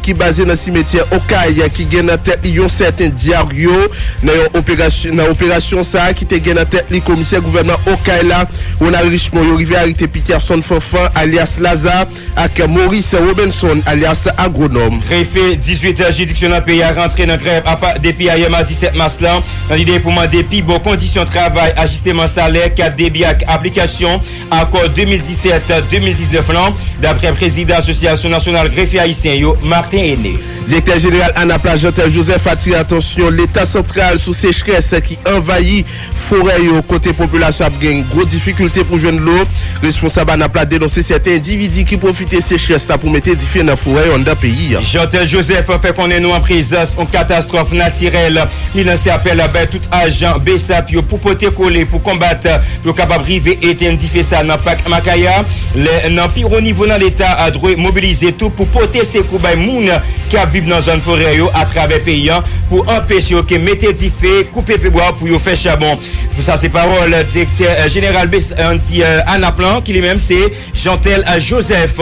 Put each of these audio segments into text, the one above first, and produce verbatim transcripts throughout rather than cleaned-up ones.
ki baze nan simetyè Okay ki gen nan tèt li yon sèten Diario. Nan yon operasyon, nan operasyon sa a ki te gen nan tèt li komisè gouvènman Okay la, Ronald Richemond, yo rive arete Peterson Fanfan alyas Laza ak Maurice Robinson alyas Agwonòm. Grefe dizuit jiridiksyon nan peyi a rantre nan grèv apa depi ayè madi sèt mas lan, nan lide pou mande pi bon kondisyon travay, ajisteman salè, kat debi ak aplikasyon akò de mil disèt de mil diznèf lan, daprè prezidan Asosyasyon Nasyonal Grefye Ayisyen yo, Martin Aîné. Direktè jeneral ANAP la, Jeantel Joseph, atire atansyon Leta santral sou sechrès ki anvayi forè yo, kote popilasyon ap gen gwo difikilte pou jwenn dlo. Responsab ANAP la denonse sèten endividi ki pwofite sechrès la pou mete dife nan forè yo anndan peyi a. Jeantel Joseph fè konnen nou an prezans yon katastwòf natirèl. Li lanse apèl bay tout ajan BSAP yo pou pote kole pou konbat, pou yo kapab rive etenn dife sa nan pak Makaya. Lè nan pi wo nivo nan Leta a dwe mobilize tou pou pote sekou bay moun ki ap viv nan zòn forè yo atravè peyi an pou anpeche yo ke mete dife, koupe pyebwa pou yo fè chabon. Pou sa, se pawòl direktè, eh, jeneral bes, eh, anti, eh, ANAP lan, ki li menm se Jeantel, eh, Joseph.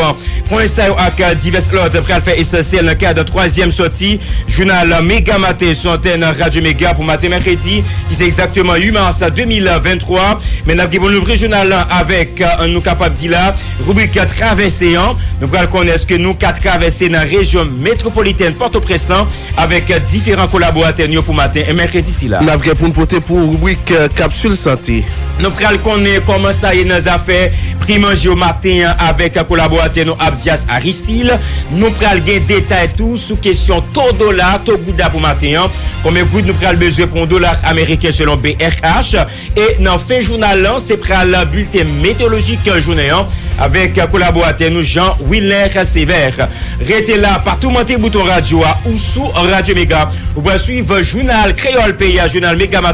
Pwen sa yo ak, eh, divès lòt pral fè esansyèl nan kad twazyèm sòti jounal Mega Maten sou antèn Radyo Mega pou maten mèkredi, ki se egzakteman uit mas de mil venntwa. Men n ap gen pou n louvri jounal lan avèk, eh, nou kapab di la, ribrik Travèse an. Nou pral konnen èske nou ka travèse nan rejyon metwopolitèn Pòtoprens lan avèk diferan kolaboratè n yo pou maten mèkredi sila. N ap gen pou n pote pou ribrik, eh, Kapsil Sante. Nou pral konnen kòman sa ye nan zafè pri manje yo maten an avèk kolaboratè nou Abdias Aristil. Nou pral gen detay tou sou kesyon to dola, to gouda pou maten an. Konbyen goud nou pral bezwen pou yon dola ameriken selon B R H? E nan fen jounal lan, se pral bilten meteyolojik jounen an avèk kolaboratè nou Jean Wilner Sévère. Rete la, pa toumante bouton radyo a ou sou Radyo Mega. Ou pral swiv jounal Kreyòl Peyi a, jounal Mega Maten